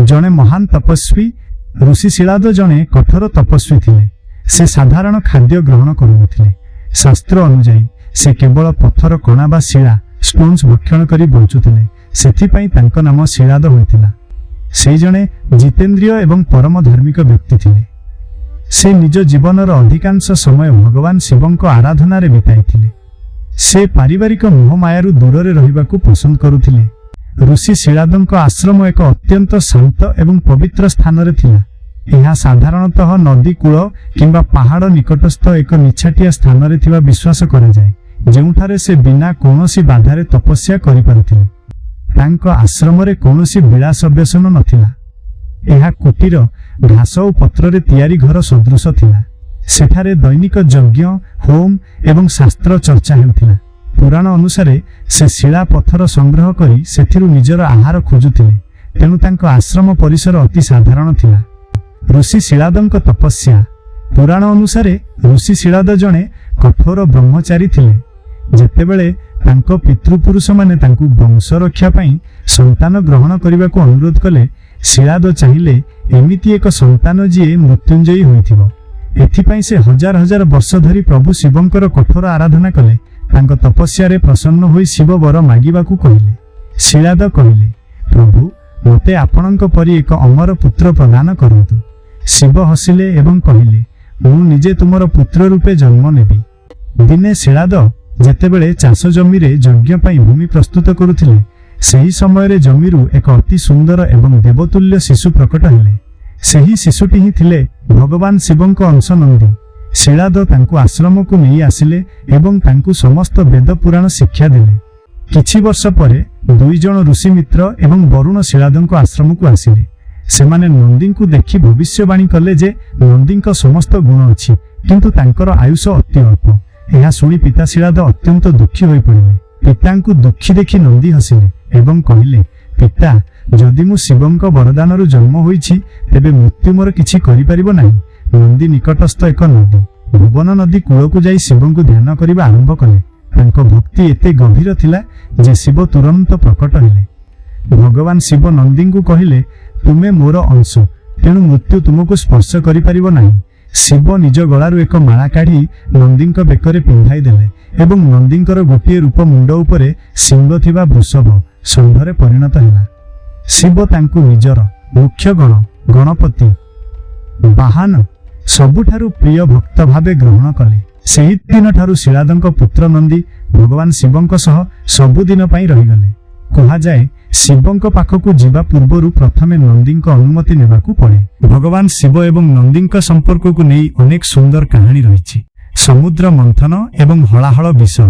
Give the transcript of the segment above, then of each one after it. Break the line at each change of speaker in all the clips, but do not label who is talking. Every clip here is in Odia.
ଜଣେ ମହାନ ତପସ୍ୱୀ। ଋଷି ଶିଳାଦ ଜଣେ କଠୋର ତପସ୍ୱୀ ଥିଲେ। ସେ ସାଧାରଣ ଖାଦ୍ୟ ଗ୍ରହଣ କରୁନଥିଲେ। ଶାସ୍ତ୍ର ଅନୁଯାୟୀ ସେ କେବଳ ପଥର କଣା ବା ଶିଳା, ଷ୍ଟୋନ୍ସ ଭକ୍ଷଣ କରି ବଞ୍ଚୁଥିଲେ। ସେଥିପାଇଁ ତାଙ୍କ ନାମ ଶିଳାଦ ହୋଇଥିଲା। ସେ ଜଣେ ଜିତେନ୍ଦ୍ରିୟ ଏବଂ ପରମ ଧାର୍ମିକ ବ୍ୟକ୍ତି ଥିଲେ। ସେ ନିଜ ଜୀବନର ଅଧିକାଂଶ ସମୟ ଭଗବାନ ଶିବଙ୍କ ଆରାଧନାରେ ବିତାଇଥିଲେ। ସେ ପାରିବାରିକ ମୋହମାୟାରୁ ଦୂରରେ ରହିବାକୁ ପସନ୍ଦ କରୁଥିଲେ। ଋଷି ଶିଳାଦଙ୍କ ଆଶ୍ରମ ଏକ ଅତ୍ୟନ୍ତ ଶାନ୍ତ ଏବଂ ପବିତ୍ର ସ୍ଥାନରେ ଥିଲା। ଏହା ସାଧାରଣତଃ ନଦୀ କୂଳ କିମ୍ବା ପାହାଡ଼ ନିକଟସ୍ଥ ଏକ ନିଛାଟିଆ ସ୍ଥାନରେ ଥିବା ବିଶ୍ୱାସ କରାଯାଏ, ଯେଉଁଠାରେ ସେ ବିନା କୌଣସି ବାଧାରେ ତପସ୍ୟା କରିପାରୁଥିଲେ। ତାଙ୍କ ଆଶ୍ରମରେ କୌଣସି ବିଳାସ ବ୍ୟସନ ନଥିଲା। ଏହା କୁଟୀର, ଘାସ ଓ ପତ୍ରରେ ତିଆରି ଘର ସଦୃଶ ଥିଲା। ସେଠାରେ ଦୈନିକ ଯଜ୍ଞ, ହୋମ ଏବଂ ଶାସ୍ତ୍ର ଚର୍ଚ୍ଚା ହେଉଥିଲା। ପୁରାଣ ଅନୁସାରେ ସେ ଶିଳା ପଥର ସଂଗ୍ରହ କରି ସେଥିରୁ ନିଜର ଆହାର ଖୋଜୁଥିଲେ। ତେଣୁ ତାଙ୍କ ଆଶ୍ରମ ପରିସର ଅତି ସାଧାରଣ ଥିଲା। ଋଷି ଶିଳାଦଙ୍କ ତପସ୍ୟା। ପୁରାଣ ଅନୁସାରେ ଋଷି ଶିଳାଦ ଜଣେ କଠୋର ବ୍ରହ୍ମଚାରୀ ଥିଲେ। ଯେତେବେଳେ ତାଙ୍କ ପିତୃପୁରୁଷମାନେ ତାଙ୍କୁ ବଂଶ ରକ୍ଷା ପାଇଁ ସନ୍ତାନ ଗ୍ରହଣ କରିବାକୁ ଅନୁରୋଧ କଲେ, ଶିଳାଦ ଚାହିଁଲେ ଏମିତି ଏକ ସନ୍ତାନ ଯିଏ ମୃତ୍ୟୁଞ୍ଜୟୀ ହୋଇଥିବ। ଏଥିପାଇଁ ସେ ହଜାର ହଜାର ବର୍ଷ ଧରି ପ୍ରଭୁ ଶିବଙ୍କର କଠୋର ଆରାଧନା କଲେ। ତାଙ୍କ ତପସ୍ୟାରେ ପ୍ରସନ୍ନ ହୋଇ ଶିବ ବର ମାଗିବାକୁ କହିଲେ। ଶିଳାଦ କହିଲେ, "ପ୍ରଭୁ, ମୋତେ ଆପଣଙ୍କ ପରି ଏକ ଅମର ପୁତ୍ର ପ୍ରଦାନ କରନ୍ତୁ।" ଶିବ ହସିଲେ ଏବଂ କହିଲେ, "ମୁଁ ନିଜେ ତୁମର ପୁତ୍ର ରୂପେ ଜନ୍ମ ନେବି।" ଦିନେ ଶିଳାଦ ଯେତେବେଳେ ଚାଷ ଜମିରେ ଯଜ୍ଞ ପାଇଁ ଭୂମି ପ୍ରସ୍ତୁତ କରୁଥିଲେ, ସେହି ସମୟରେ ଜମିରୁ ଏକ ଅତି ସୁନ୍ଦର ଏବଂ ଦେବତୁଲ୍ୟ ଶିଶୁ ପ୍ରକଟ ହେଲେ। ସେହି ଶିଶୁଟି ହିଁ ଥିଲେ ଭଗବାନ ଶିବଙ୍କ ଅଂଶ ନନ୍ଦୀ। ଶିଳାଦ ତାଙ୍କୁ ଆଶ୍ରମକୁ ନେଇ ଆସିଲେ ଏବଂ ତାଙ୍କୁ ସମସ୍ତ ବେଦ ପୁରାଣ ଶିକ୍ଷା ଦେଲେ। କିଛି ବର୍ଷ ପରେ ଦୁଇ ଜଣ ଋଷି ମିତ୍ର ଏବଂ ବରୁଣ ଶିଳାଦଙ୍କ ଆଶ୍ରମକୁ ଆସିଲେ। ସେମାନେ ନନ୍ଦୀଙ୍କୁ ଦେଖି ଭବିଷ୍ୟବାଣୀ କଲେ ଯେ ନନ୍ଦୀଙ୍କ ସମସ୍ତ ଗୁଣ ଅଛି, କିନ୍ତୁ ତାଙ୍କର ଆୟୁଷ ଅତି ଅଳ୍ପ। ଏହା ଶୁଣି ପିତା ଶିଳାଦ ଅତ୍ୟନ୍ତ ଦୁଃଖୀ ହୋଇପଡ଼ିଲେ। ପିତାଙ୍କୁ ଦୁଃଖୀ ଦେଖି ନନ୍ଦୀ ହସିଲେ ଏବଂ କହିଲେ, "ପିତା, ଯଦି ମୁଁ ଶିବଙ୍କ ବରଦାନରୁ ଜନ୍ମ ହୋଇଛି, ତେବେ ମୃତ୍ୟୁ ମୋର କିଛି କରିପାରିବ ନାହିଁ।" ନନ୍ଦୀ ନିକଟସ୍ଥ ଏକ ନଦୀ, ଭୁବନ ନଦୀ କୂଳକୁ ଯାଇ ଶିବଙ୍କୁ ଧ୍ୟାନ କରିବା ଆରମ୍ଭ କଲେ। ତାଙ୍କ ଭକ୍ତି ଏତେ ଗଭୀର ଥିଲା ଯେ ଶିବ ତୁରନ୍ତ ପ୍ରକଟ ହେଲେ। ଭଗବାନ ଶିବ ନନ୍ଦୀଙ୍କୁ କହିଲେ, "ତୁମେ ମୋର ଅଂଶ, ତେଣୁ ମୃତ୍ୟୁ ତୁମକୁ ସ୍ପର୍ଶ କରିପାରିବ ନାହିଁ।" ଶିବ ନିଜ ଗଳାରୁ ଏକ ମାଳା କାଢ଼ି ନନ୍ଦୀଙ୍କ ବେକରେ ପିନ୍ଧାଇ ଦେଲେ ଏବଂ ନନ୍ଦୀଙ୍କର ଗୋଟିଏ ରୂପ ମୁଣ୍ଡ ଉପରେ ଶିଙ୍ଗ ଥିବା ବୃଷଭ ଷଣ୍ଢରେ ପରିଣତ ହେଲା। ଶିବ ତାଙ୍କୁ ନିଜର ମୁଖ୍ୟ ଗଣ, ଗଣପତି ବାହାନ, ସବୁଠାରୁ ପ୍ରିୟ ଭକ୍ତ ଭାବେ ଗ୍ରହଣ କଲେ। ସେହି ଦିନଠାରୁ ଶିଳାଦଙ୍କ ପୁତ୍ର ନନ୍ଦୀ ଭଗବାନ ଶିବଙ୍କ ସହ ସବୁଦିନ ପାଇଁ ରହିଗଲେ। କୁହାଯାଏ, ଶିବଙ୍କ ପାଖକୁ ଯିବା ପୂର୍ବରୁ ପ୍ରଥମେ ନନ୍ଦୀଙ୍କ ଅନୁମତି ନେବାକୁ ପଡ଼େ। ଭଗବାନ ଶିବ ଏବଂ ନନ୍ଦୀଙ୍କ ସମ୍ପର୍କକୁ ନେଇ ଅନେକ ସୁନ୍ଦର କାହାଣୀ ରହିଛି। ସମୁଦ୍ର ମନ୍ଥନ ଏବଂ ହଳାହଳ ବିଷ।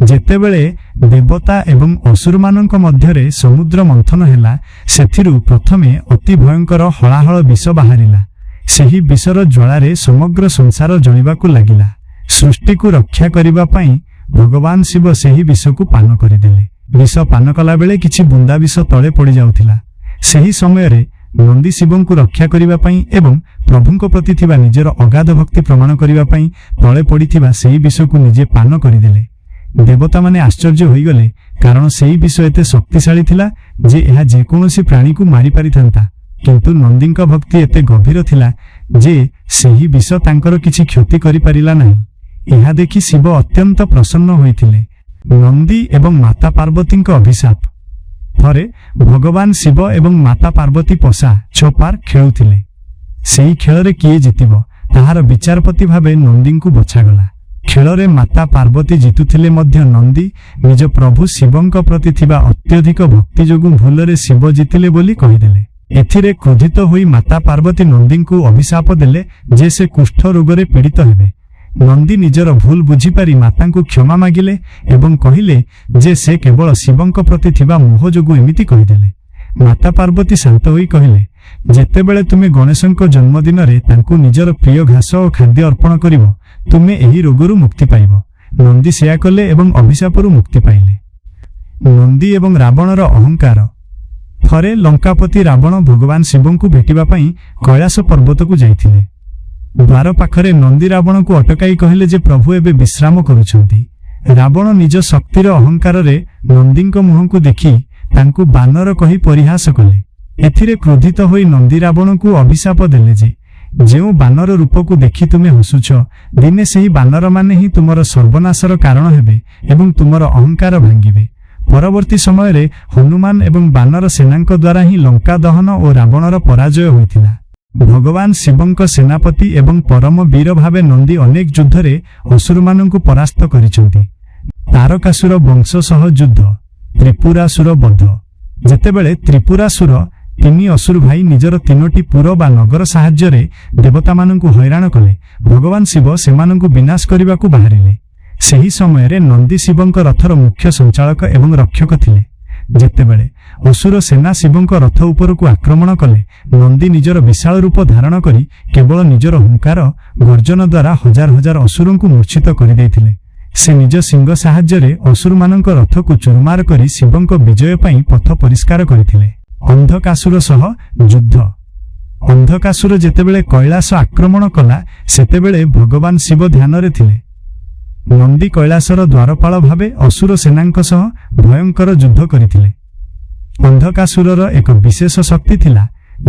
ଯେତେବେଳେ ଦେବତା ଏବଂ ଅସୁରମାନଙ୍କ ମଧ୍ୟରେ ସମୁଦ୍ର ମନ୍ଥନ ହେଲା, ସେଥିରୁ ପ୍ରଥମେ ଅତି ଭୟଙ୍କର ହଳାହଳ ବିଷ ବାହାରିଲା। ସେହି ବିଷର ଜ୍ୱାଳାରେ ସମଗ୍ର ସଂସାର ଜଳିବାକୁ ଲାଗିଲା। ସୃଷ୍ଟିକୁ ରକ୍ଷା କରିବା ପାଇଁ ଭଗବାନ ଶିବ ସେହି ବିଷକୁ ପାନ କରିଦେଲେ। ବିଷ ପାନ କଲାବେଳେ କିଛି ବୁନ୍ଦା ବିଷ ତଳେ ପଡ଼ିଯାଉଥିଲା। ସେହି ସମୟରେ ନନ୍ଦୀ ଶିବଙ୍କୁ ରକ୍ଷା କରିବା ପାଇଁ ଏବଂ ପ୍ରଭୁଙ୍କ ପ୍ରତି ଥିବା ନିଜର ଅଗାଧ ଭକ୍ତି ପ୍ରମାଣ କରିବା ପାଇଁ ତଳେ ପଡ଼ିଥିବା ସେହି ବିଷକୁ ନିଜେ ପାନ କରିଦେଲେ। ଦେବତାମାନେ ଆଶ୍ଚର୍ଯ୍ୟ ହୋଇଗଲେ, କାରଣ ସେହି ବିଷ ଏତେ ଶକ୍ତିଶାଳୀ ଥିଲା ଯେ ଏହା ଯେକୌଣସି ପ୍ରାଣୀକୁ ମାରିପାରିଥାନ୍ତା। କିନ୍ତୁ ନନ୍ଦୀଙ୍କ ଭକ୍ତି ଏତେ ଗଭୀର ଥିଲା ଯେ ସେହି ବିଷ ତାଙ୍କର କିଛି କ୍ଷତି କରିପାରିଲା ନାହିଁ। ଏହା ଦେଖି ଶିବ ଅତ୍ୟନ୍ତ ପ୍ରସନ୍ନ ହୋଇଥିଲେ। ନନ୍ଦୀ ଏବଂ ମାତା ପାର୍ବତୀଙ୍କ ଅଭିଶାପ। ଥରେ ଭଗବାନ ଶିବ ଏବଂ ମାତା ପାର୍ବତୀ ପଶା, ଚୌପାର ଖେଳୁଥିଲେ। ସେହି ଖେଳରେ କିଏ ଜିତିବ, ତାହାର ବିଚାରପତି ଭାବେ ନନ୍ଦୀଙ୍କୁ ବଛାଗଲା। ଖେଳରେ ମାତା ପାର୍ବତୀ ଜିତୁଥିଲେ ମଧ୍ୟ ନନ୍ଦୀ ନିଜ ପ୍ରଭୁ ଶିବଙ୍କ ପ୍ରତି ଥିବା ଅତ୍ୟଧିକ ଭକ୍ତି ଯୋଗୁଁ ଭୁଲରେ ଶିବ ଜିତିଲେ ବୋଲି କହିଦେଲେ। ଏଥିରେ କ୍ରୋଧିତ ହୋଇ ମାତା ପାର୍ବତୀ ନନ୍ଦୀଙ୍କୁ ଅଭିଶାପ ଦେଲେ ଯେ ସେ କୁଷ୍ଠ ରୋଗରେ ପୀଡ଼ିତ ହେବେ। ନନ୍ଦୀ ନିଜର ଭୁଲ ବୁଝିପାରି ମାତାଙ୍କୁ କ୍ଷମା ମାଗିଲେ ଏବଂ କହିଲେ ଯେ ସେ କେବଳ ଶିବଙ୍କ ପ୍ରତି ଥିବା ମୋହ ଯୋଗୁଁ ଏମିତି କହିଦେଲେ। ମାତା ପାର୍ବତୀ ଶାନ୍ତ ହୋଇ କହିଲେ, "ଯେତେବେଳେ ତୁମେ ଗଣେଶଙ୍କ ଜନ୍ମଦିନରେ ତାଙ୍କୁ ନିଜର ପ୍ରିୟ ଘାସ ଓ ଖାଦ୍ୟ ଅର୍ପଣ କରିବ, ତୁମେ ଏହି ରୋଗରୁ ମୁକ୍ତି ପାଇବ।" ନନ୍ଦୀ ସେୟା କଲେ ଏବଂ ଅଭିଶାପରୁ ମୁକ୍ତି ପାଇଲେ। ନନ୍ଦୀ ଏବଂ ରାବଣର ଅହଙ୍କାର। ଥରେ ଲଙ୍କାପତି ରାବଣ ଭଗବାନ ଶିବଙ୍କୁ ଭେଟିବା ପାଇଁ କୈଳାସ ପର୍ବତକୁ ଯାଇଥିଲେ। ଦ୍ୱାର ପାଖରେ ନନ୍ଦୀ ରାବଣକୁ ଅଟକାଇ କହିଲେ ଯେ ପ୍ରଭୁ ଏବେ ବିଶ୍ରାମ କରୁଛନ୍ତି। ରାବଣ ନିଜ ଶକ୍ତିର ଅହଙ୍କାରରେ ନନ୍ଦୀଙ୍କ ମୁହଁକୁ ଦେଖି ତାଙ୍କୁ ବାନର କହି ପରିହାସ କଲେ। ଏଥିରେ କ୍ରୋଧିତ ହୋଇ ନନ୍ଦୀ ରାବଣକୁ ଅଭିଶାପ ଦେଲେ ଯେ, ଯେଉଁ ବାନର ରୂପକୁ ଦେଖି ତୁମେ ହସୁଛ, ଦିନେ ସେହି ବାନରମାନେ ହିଁ ତୁମର ସର୍ବନାଶର କାରଣ ହେବେ ଏବଂ ତୁମର ଅହଙ୍କାର ଭାଙ୍ଗିବେ। ପରବର୍ତ୍ତୀ ସମୟରେ ହନୁମାନ ଏବଂ ବାନର ସେନାଙ୍କ ଦ୍ୱାରା ହିଁ ଲଙ୍କା ଦହନ ଓ ରାବଣର ପରାଜୟ ହୋଇଥିଲା। ଭଗବାନ ଶିବଙ୍କ ସେନାପତି ଏବଂ ପରମ ବୀର ଭାବେ ନନ୍ଦୀ ଅନେକ ଯୁଦ୍ଧରେ ଅସୁରମାନଙ୍କୁ ପରାସ୍ତ କରିଛନ୍ତି। ତାରକାସୁର ବଂଶ ସହ ଯୁଦ୍ଧ, ତ୍ରିପୁରାସୁର ବଧ। ଯେତେବେଳେ ତ୍ରିପୁରାସୁର, ତିନି ଅସୁର ଭାଇ, ନିଜର ତିନୋଟି ପୁର ବା ନଗର ସାହାଯ୍ୟରେ ଦେବତାମାନଙ୍କୁ ହଇରାଣ କଲେ, ଭଗବାନ ଶିବ ସେମାନଙ୍କୁ ବିନାଶ କରିବାକୁ ବାହାରିଲେ। ସେହି ସମୟରେ ନନ୍ଦୀ ଶିବଙ୍କ ରଥର ମୁଖ୍ୟ ସଞ୍ଚାଳକ ଏବଂ ରକ୍ଷକ ଥିଲେ। ଯେତେବେଳେ ଅସୁର ସେନା ଶିବଙ୍କ ରଥ ଉପରକୁ ଆକ୍ରମଣ କଲେ, ନନ୍ଦୀ ନିଜର ବିଶାଳ ରୂପ ଧାରଣ କରି କେବଳ ନିଜର ହୁଙ୍କାର ଗର୍ଜନ ଦ୍ୱାରା ହଜାର ହଜାର ଅସୁରଙ୍କୁ ମୂର୍ଚ୍ଛିତ କରିଦେଇଥିଲେ। ସେ ନିଜ ଶିଙ୍ଗ ସାହାଯ୍ୟରେ ଅସୁରମାନଙ୍କ ରଥକୁ ଚୁରମାର କରି ଶିବଙ୍କ ବିଜୟ ପାଇଁ ପଥ ପରିଷ୍କାର କରିଥିଲେ। ଅନ୍ଧକାସୁର ସହ ଯୁଦ୍ଧ। ଅନ୍ଧକାସୁର ଯେତେବେଳେ କୈଳାସ ଆକ୍ରମଣ କଲା, ସେତେବେଳେ ଭଗବାନ ଶିବ ଧ୍ୟାନରେ ଥିଲେ। ନନ୍ଦୀ କୈଳାସର ଦ୍ୱାରପାଳ ଭାବେ ଅସୁର ସେନାଙ୍କ ସହ ଭୟଙ୍କର ଯୁଦ୍ଧ କରିଥିଲେ। ଅନ୍ଧକାସୁରର ଏକ ବିଶେଷ ଶକ୍ତି ଥିଲା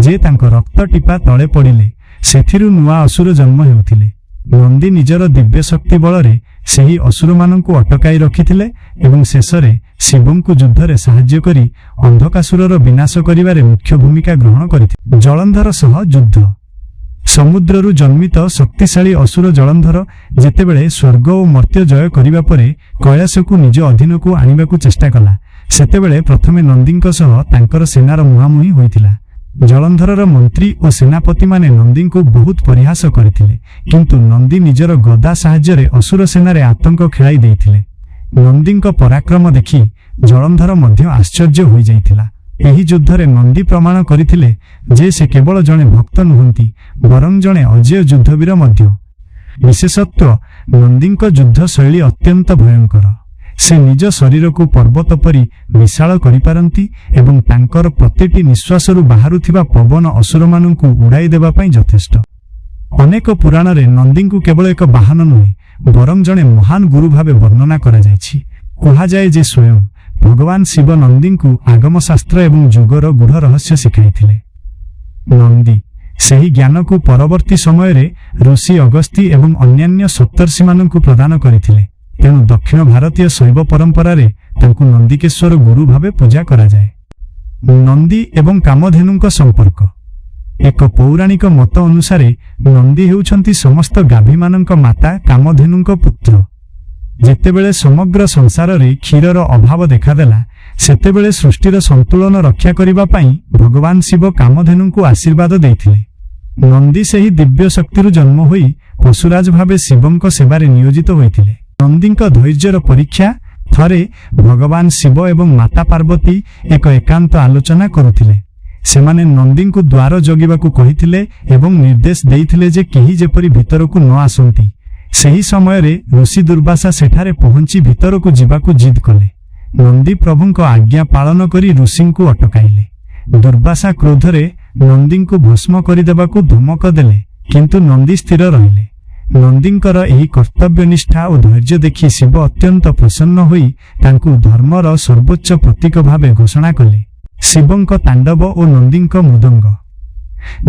ଯେ ତାଙ୍କ ରକ୍ତ ଟିପା ତଳେ ପଡ଼ିଲେ ସେଥିରୁ ନୂଆ ଅସୁର ଜନ୍ମ ହେଉଥିଲେ। ନନ୍ଦୀ ନିଜର ଦିବ୍ୟ ଶକ୍ତି ବଳରେ ସେହି ଅସୁରମାନଙ୍କୁ ଅଟକାଇ ରଖିଥିଲେ ଏବଂ ଶେଷରେ ଶିବଙ୍କୁ ଯୁଦ୍ଧରେ ସାହାଯ୍ୟ କରି ଅନ୍ଧକାସୁରର ବିନାଶ କରିବାରେ ମୁଖ୍ୟ ଭୂମିକା ଗ୍ରହଣ କରିଥିଲେ। ଜଳନ୍ଧର ସହ ଯୁଦ୍ଧ। ସମୁଦ୍ରରୁ ଜନ୍ମିତ ଶକ୍ତିଶାଳୀ ଅସୁର ଜଳନ୍ଧର ଯେତେବେଳେ ସ୍ୱର୍ଗ ଓ ମର୍ତ୍ତ୍ୟ ଜୟ କରିବା ପରେ କୈଳାସକୁ ନିଜ ଅଧୀନକୁ ଆଣିବାକୁ ଚେଷ୍ଟା କଲା, ସେତେବେଳେ ପ୍ରଥମେ ନନ୍ଦୀଙ୍କ ସହ ତାଙ୍କର ସେନାର ମୁହାଁମୁହିଁ ହୋଇଥିଲା। ଜଳନ୍ଧରର ମନ୍ତ୍ରୀ ଓ ସେନାପତିମାନେ ନନ୍ଦୀଙ୍କୁ ବହୁତ ପରିହାସ କରିଥିଲେ, କିନ୍ତୁ ନନ୍ଦୀ ନିଜର ଗଦା ସାହାଯ୍ୟରେ ଅସୁର ସେନାରେ ଆତଙ୍କ ଖେଳାଇ ଦେଇଥିଲେ। ନନ୍ଦୀଙ୍କ ପରାକ୍ରମ ଦେଖି ଜଳନ୍ଧର ମଧ୍ୟ ଆଶ୍ଚର୍ଯ୍ୟ ହୋଇଯାଇଥିଲା। ଏହି ଯୁଦ୍ଧରେ ନନ୍ଦୀ ପ୍ରମାଣ କରିଥିଲେ ଯେ ସେ କେବଳ ଜଣେ ଭକ୍ତ ନୁହନ୍ତି, ବରଂ ଜଣେ ଅଜେୟ ଯୁଦ୍ଧବୀର ମଧ୍ୟ। ବିଶେଷତ୍ୱ: ନନ୍ଦୀଙ୍କ ଯୁଦ୍ଧ ଶୈଳୀ ଅତ୍ୟନ୍ତ ଭୟଙ୍କର। ସେ ନିଜ ଶରୀରକୁ ପର୍ବତ ପରି ବିଶାଳ କରିପାରନ୍ତି ଏବଂ ତାଙ୍କର ପ୍ରତିଟି ନିଶ୍ୱାସରୁ ବାହାରୁଥିବା ପବନ ଅସୁରମାନଙ୍କୁ ଉଡ଼ାଇ ଦେବା ପାଇଁ ଯଥେଷ୍ଟ। ଅନେକ ପୁରାଣରେ ନନ୍ଦୀଙ୍କୁ କେବଳ ଏକ ବାହନ ନୁହେଁ, ବରଂ ଜଣେ ମହାନ ଗୁରୁ ଭାବେ ବର୍ଣ୍ଣନା କରାଯାଇଛି। କୁହାଯାଏ ଯେ ସ୍ୱୟଂ ଭଗବାନ ଶିବ ନନ୍ଦୀଙ୍କୁ ଆଗମ ଶାସ୍ତ୍ର ଏବଂ ଯୋଗର ଗୂଢ଼ ରହସ୍ୟ ଶିଖାଇଥିଲେ। ନନ୍ଦୀ ସେହି ଜ୍ଞାନକୁ ପରବର୍ତ୍ତୀ ସମୟରେ ଋଷି ଅଗସ୍ତି ଏବଂ ଅନ୍ୟାନ୍ୟ ସପ୍ତର୍ଷିମାନଙ୍କୁ ପ୍ରଦାନ କରିଥିଲେ। ତେଣୁ ଦକ୍ଷିଣ ଭାରତୀୟ ଶୈବ ପରମ୍ପରାରେ ତାଙ୍କୁ ନନ୍ଦିକେଶ୍ୱର ଗୁରୁ ଭାବେ ପୂଜା କରାଯାଏ। ନନ୍ଦୀ ଏବଂ କାମଧେନୁଙ୍କ ସମ୍ପର୍କ। ଏକ ପୌରାଣିକ ମତ ଅନୁସାରେ ନନ୍ଦୀ ହେଉଛନ୍ତି ସମସ୍ତ ଗାଭୀମାନଙ୍କ ମାତା କାମଧେନୁଙ୍କ ପୁତ୍ର। ଯେତେବେଳେ ସମଗ୍ର ସଂସାରରେ କ୍ଷୀରର ଅଭାବ ଦେଖାଦେଲା, ସେତେବେଳେ ସୃଷ୍ଟିର ସନ୍ତୁଳନ ରକ୍ଷା କରିବା ପାଇଁ ଭଗବାନ ଶିବ କାମଧେନୁଙ୍କୁ ଆଶୀର୍ବାଦ ଦେଇଥିଲେ। ନନ୍ଦୀ ସେହି ଦିବ୍ୟ ଶକ୍ତିରୁ ଜନ୍ମ ହୋଇ ପଶୁରାଜ ଭାବେ ଶିବଙ୍କ ସେବାରେ ନିୟୋଜିତ ହୋଇଥିଲେ। ନନ୍ଦୀଙ୍କ ଧୈର୍ଯ୍ୟର ପରୀକ୍ଷା। ଥରେ ଭଗବାନ ଶିବ ଏବଂ ମାତା ପାର୍ବତୀ ଏକ ଏକାନ୍ତ ଆଲୋଚନା କରୁଥିଲେ। ସେମାନେ ନନ୍ଦୀଙ୍କୁ ଦ୍ୱାର ଜଗିବାକୁ କହିଥିଲେ ଏବଂ ନିର୍ଦ୍ଦେଶ ଦେଇଥିଲେ ଯେ କେହି ଯେପରି ଭିତରକୁ ନ ଆସନ୍ତି। ସେହି ସମୟରେ ଋଷି ଦୁର୍ବାସା ସେଠାରେ ପହଞ୍ଚି ଭିତରକୁ ଯିବାକୁ ଜିଦ୍ କଲେ। ନନ୍ଦୀ ପ୍ରଭୁଙ୍କ ଆଜ୍ଞା ପାଳନ କରି ଋଷିଙ୍କୁ ଅଟକାଇଲେ। ଦୁର୍ବାସା କ୍ରୋଧରେ ନନ୍ଦୀଙ୍କୁ ଭସ୍ମ କରିଦେବାକୁ ଧମକ ଦେଲେ, କିନ୍ତୁ ନନ୍ଦୀ ସ୍ଥିର ରହିଲେ। ନନ୍ଦୀଙ୍କର ଏହି କର୍ତ୍ତବ୍ୟନିଷ୍ଠା ଓ ଧୈର୍ଯ୍ୟ ଦେଖି ଶିବ ଅତ୍ୟନ୍ତ ପ୍ରସନ୍ନ ହୋଇ ତାଙ୍କୁ ଧର୍ମର ସର୍ବୋଚ୍ଚ ପ୍ରତୀକ ଭାବେ ଘୋଷଣା କଲେ। ଶିବଙ୍କ ତାଣ୍ଡବ ଓ ନନ୍ଦୀଙ୍କ ମୃଦଙ୍ଗ।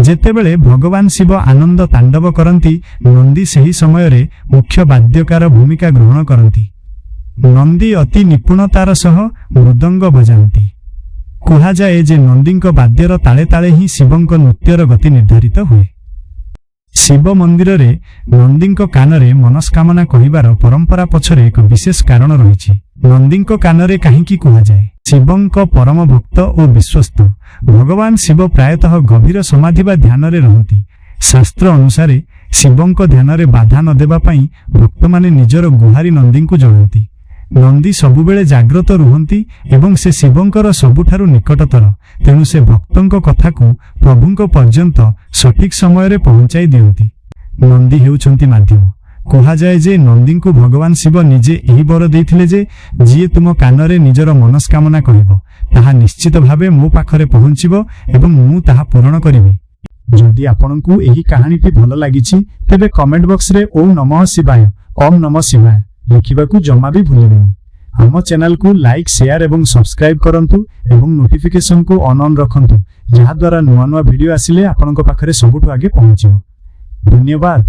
ଯେତେବେଳେ ଭଗବାନ ଶିବ ଆନନ୍ଦ ତାଣ୍ଡବ କରନ୍ତି, ନନ୍ଦୀ ସେହି ସମୟରେ ମୁଖ୍ୟ ବାଦ୍ୟକାର ଭୂମିକା ଗ୍ରହଣ କରନ୍ତି। ନନ୍ଦୀ ଅତି ନିପୁଣତାର ସହ ମୃଦଙ୍ଗ ବଜାନ୍ତି। କୁହାଯାଏ ଯେ ନନ୍ଦୀଙ୍କ ବାଦ୍ୟର ତାଳେ ତାଳେ ହିଁ ଶିବଙ୍କ ନୃତ୍ୟର ଗତି ନିର୍ଦ୍ଧାରିତ ହୁଏ। ଶିବ ମନ୍ଦିରରେ ନନ୍ଦୀଙ୍କ କାନରେ ମନସ୍କାମନା କହିବାର ପରମ୍ପରା ପଛରେ ଏକ ବିଶେଷ କାରଣ ରହିଛି। ନନ୍ଦୀଙ୍କ କାନରେ କାହିଁକି କୁହାଯାଏ? ଶିବଙ୍କ ପରମ ଭକ୍ତ ଓ ବିଶ୍ୱସ୍ତ ଭଗବାନ ଶିବ ପ୍ରାୟତଃ ଗଭୀର ସମାଧି ବା ଧ୍ୟାନରେ ରହନ୍ତି। ଶାସ୍ତ୍ର ଅନୁସାରେ ଶିବଙ୍କ ଧ୍ୟାନରେ ବାଧା ନ ଦେବା ପାଇଁ ଭକ୍ତମାନେ ନିଜର ଗୁହାରି ନନ୍ଦୀଙ୍କୁ ଜଣାନ୍ତି। ନନ୍ଦୀ ସବୁବେଳେ ଜାଗ୍ରତ ରୁହନ୍ତି ଏବଂ ସେ ଶିବଙ୍କର ସବୁଠାରୁ ନିକଟତର। ତେଣୁ ସେ ଭକ୍ତଙ୍କ କଥାକୁ ପ୍ରଭୁଙ୍କ ପର୍ଯ୍ୟନ୍ତ ସଠିକ ସମୟରେ ପହଞ୍ଚାଇ ଦିଅନ୍ତି। ନନ୍ଦୀ ହେଉଛନ୍ତି ମାଧ୍ୟମ। କୁହାଯାଏ ଯେ ନନ୍ଦୀଙ୍କୁ ଭଗବାନ ଶିବ ନିଜେ ଏହି ବର ଦେଇଥିଲେ ଯେ ଯିଏ ତୁମ କାନରେ ନିଜର ମନସ୍କାମନା କହିବ, ତାହା ନିଶ୍ଚିତ ଭାବେ ମୋ ପାଖରେ ପହଞ୍ଚିବ ଏବଂ ମୁଁ ତାହା ପୂରଣ କରିବି। ଯଦି ଆପଣଙ୍କୁ ଏହି କାହାଣୀଟି ଭଲ ଲାଗିଛି, ତେବେ କମେଣ୍ଟ ବକ୍ସରେ ଓମ୍ ନମଃ ଶିବାୟ, ଓମ୍ ନମଃ ଶିବାୟ ଲେଖିବାକୁ ଜମା ବି ଭୁଲିବେନି। ଆମ ଚ୍ୟାନେଲକୁ ଲାଇକ୍, ସେୟାର ଏବଂ ସବସ୍କ୍ରାଇବ୍ କରନ୍ତୁ ଏବଂ ନୋଟିଫିକେସନକୁ ଅନ୍ ଅନ୍ ରଖନ୍ତୁ, ଯାହାଦ୍ୱାରା ନୂଆ ନୂଆ ଭିଡ଼ିଓ ଆସିଲେ ଆପଣଙ୍କ ପାଖରେ ସବୁଠୁ ଆଗେ ପହଞ୍ଚିବ। ଧନ୍ୟବାଦ।